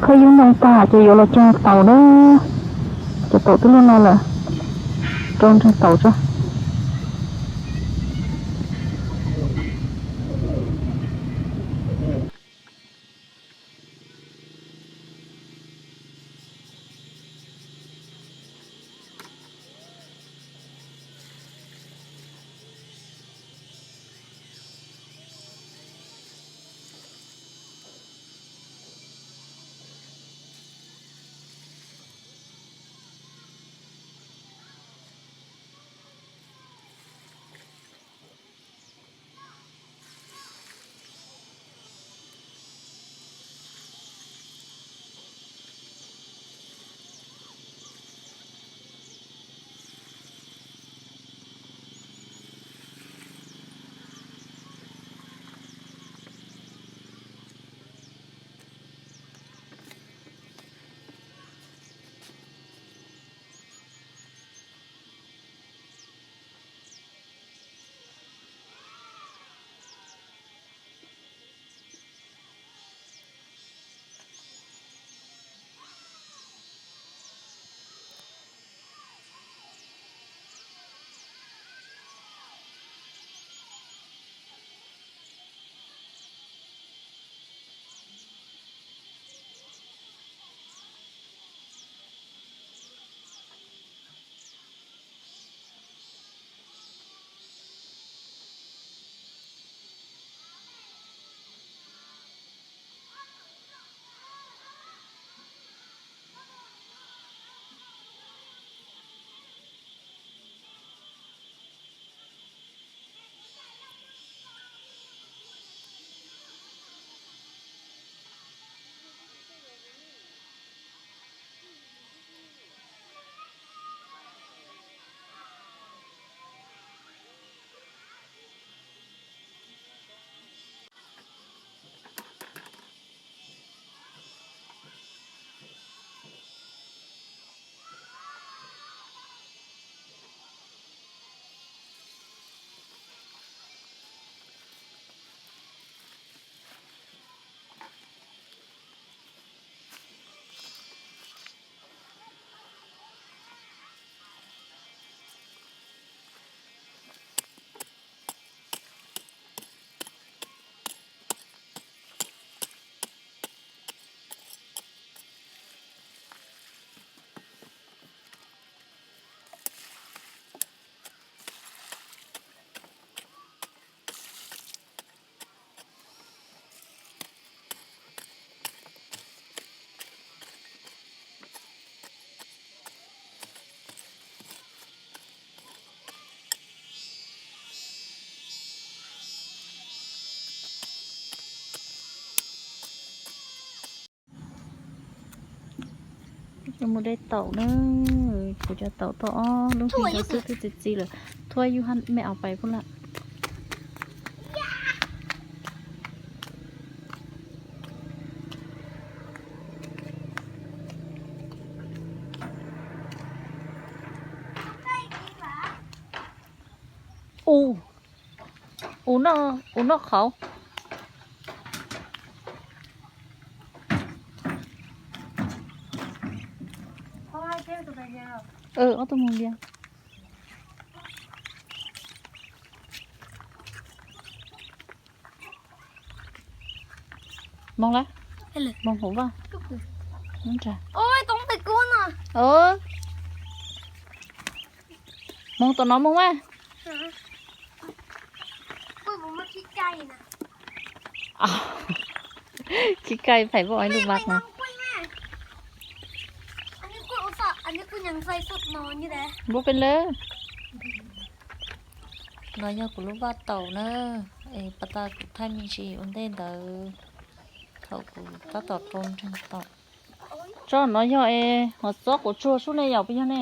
Khaws yub ntoo tas ces yuav los cog taum na. Cov taum twb luaj no lawm, rau nreeg taum tso. Mus de taum na, kuv cov taum tau ob lub hli ntawd xwb twb txi txiv lawm, thuab yub hab mej aus pais puag lawm. Ua, ua no, ua noj qhauv. Ob tug mus npias. Moog lawm, moog hauv vaj. Moog tom no moog mas. Khib kaij phaim vuj ib lub vaj no. Npuab peb lawm. No yog kuv lub vaj taum na, es pas tas kuv thaij me ntsis ua ntej ntawd thaum kuv tab tom rau nreeg taum. Tso no yog es hov txob kuv tsuag sub ne yom, puas yog ne?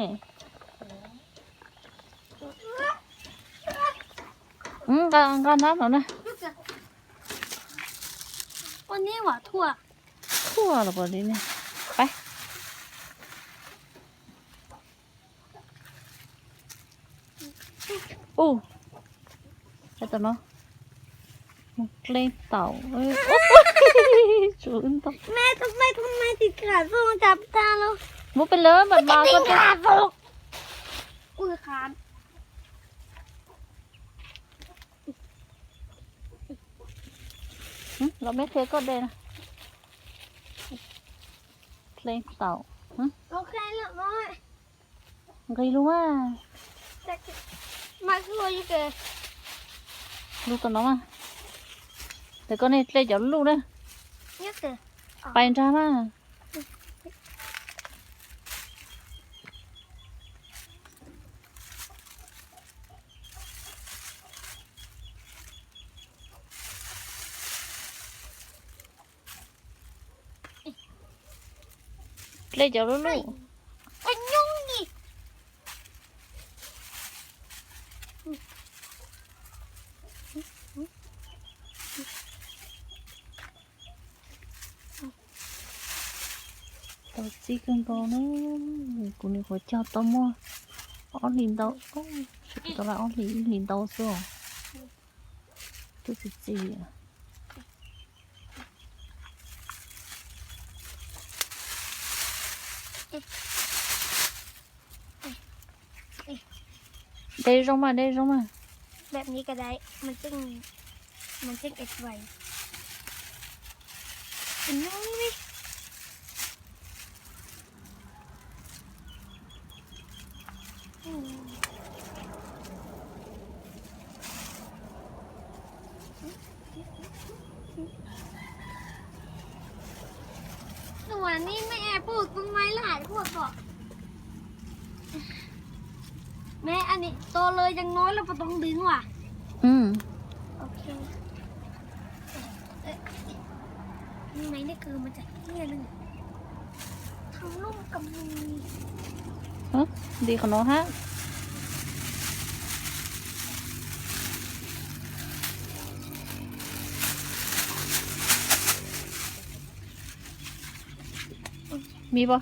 Nqa nqa nab no na. Thuaj los pom li ne. Pab. Ub, hais tom no, mus Dleej taum. Muab peb lawv mam mas koj. Los meb qhia koj de na. Dleej taum. Nqis lug mas. Lug tom no mas. Tes koj nej dlej cov luj na. Pais nrag mas. Dlej cov luj luj. Tau txib kawg nkaus na. Kuv nyuam qhuav cog tau muaj ob hlis ntau, tau ob hlis ib hlis ntau xwb os. Twb txi txiv. De zoo mas, de zoo mas.แบบนี้ก็ได้ มันจึง มันจึงเอ็ดไว เป็นน้องนี่ หนูอันนี้แม่ปลูกต้นไม้หลายพวกก่อน แม่อันนี้โตเลยยังน้อยเราบ่ต้องดึงว่ะ อืม โอเค เอ๊ะ นี่ไง นี่คือมาจากเตี้ยนึง ทำร่มกับมือ Hub, đi qhov no hab. Mis pom?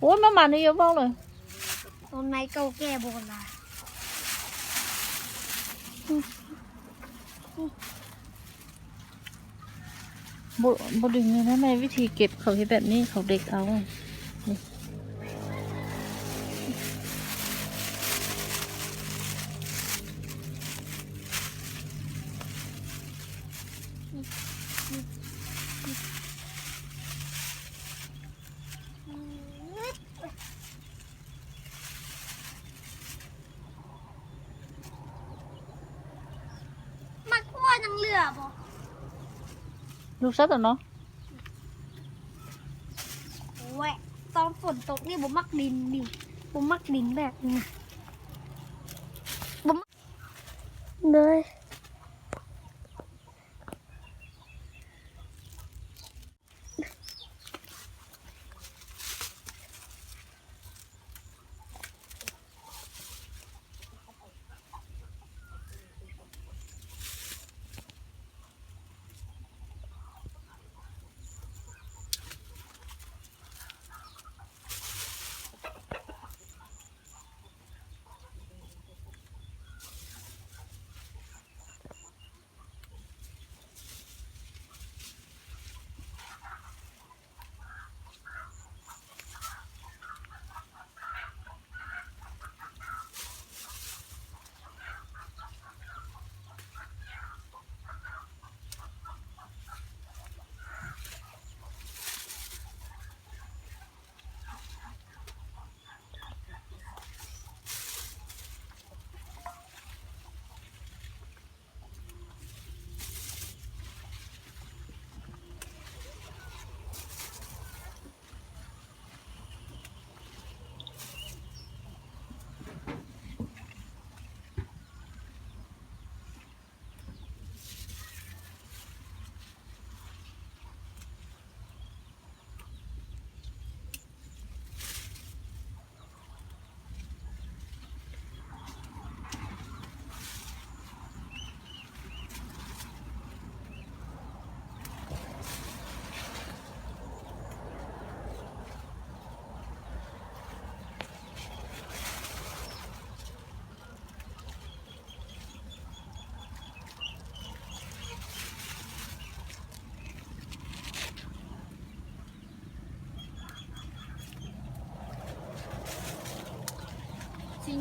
Ua maj mam nws yuav vau lawm. Tus nais kaus ke npaum na. Bộ, bộ đỉnh này nó này với thì kẹp khẩu thì bạn nên khẩu địch áo này. Mày cua thằng lừa bò. Lục sắt ở nó. Ui, tao phản động đi, bố mắc đỉnh đi. Bố mắc đỉnh bẹt nè. Bố mắc... Đây.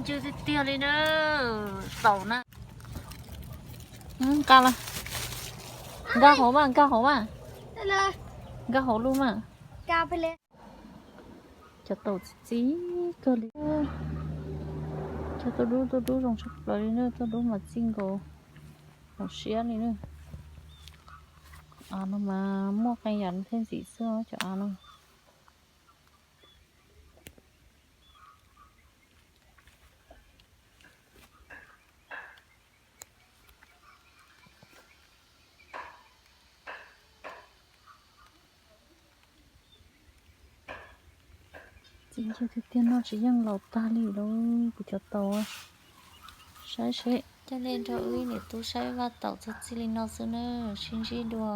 Tsw tiag tiag li na, taum na. Nqa los, nqa hauv mas, nqa hauv mas, nqa hauv lub mas. Cov taum txi txiv kawg li. Cov tuaj dub tuaj dub zoo tshaj plaws li na, tuaj dub mas txij nkaus hauv siab li na. Av no mas muaj qee yam thiaj ntxim xwb cov av no. Txiv ncw tiag tiag no tsis yeej laus tag li lauj kuv cov taum. Saib seb, coj nej nrog wb niam tub saib vaj taum txog txij li no xwb na, sib ntsib dua.